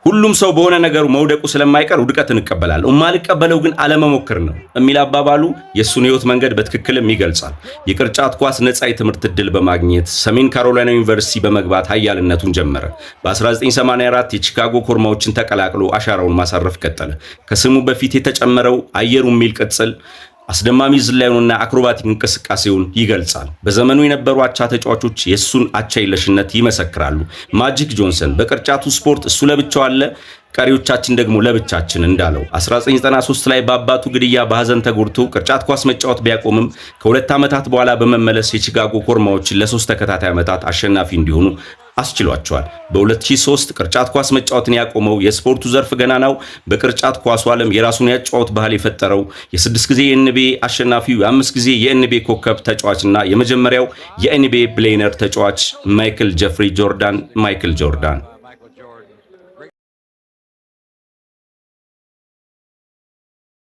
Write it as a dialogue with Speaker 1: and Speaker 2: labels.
Speaker 1: ሁሉም ሰው በሆነ ነገሩ መውደቁ ስለማይቀር ውድቀትን እቀበላለሁ፣ የማልቀበለው ግን አለመሞከር ነው የሚል አባባሉ የእሱን ህይወት መንገድ በትክክልም ይገልጻል። የቅርጫት ኳስ ነፃ የትምህርት ዕድል በማግኘት ሰሜን ካሮላይና ዩኒቨርሲቲ በመግባት ኃያልነቱን ጀመረ። በ1984 የቺካጎ ኮርማዎችን ተቀላቅሎ አሻራውን ማሳረፍ ቀጠለ። ከስሙ በፊት የተጨመረው አየሩ የሚል ቅጽል አስደማሚ ዝላዩንና አክሮባቲክ እንቅስቃሴውን ይገልጻል። በዘመኑ የነበሩ አቻ ተጫዋቾች የእሱን አቻ የለሽነት ይመሰክራሉ። ማጂክ ጆንሰን በቅርጫቱ ስፖርት እሱ ለብቻው አለ፣ ቀሪዎቻችን ደግሞ ለብቻችን እንዳለው፣ 1993 ላይ በአባቱ ግድያ በሐዘን ተጎድቶ ቅርጫት ኳስ መጫወት ቢያቆምም ከ2 ዓመታት በኋላ በመመለስ የቺካጎ ኮርማዎችን ለ3 ተከታታይ ዓመታት አሸናፊ እንዲሆኑ አስችሏቸዋል። በ2003 ቅርጫት ኳስ መጫወትን ያቆመው የስፖርቱ ዘርፍ ገናናው፣ በቅርጫት ኳሱ ዓለም የራሱን ያጨዋወት ባህል የፈጠረው፣ የ6 ጊዜ የ NBA አሸናፊው፣ የ5 ጊዜ የ NBA ኮከብ ተጫዋችና የመጀመሪያው የ NBA ቢሊየነር ተጫዋች ማይክል ጀፍሪ ጆርዳን፣ ማይክል ጆርዳን።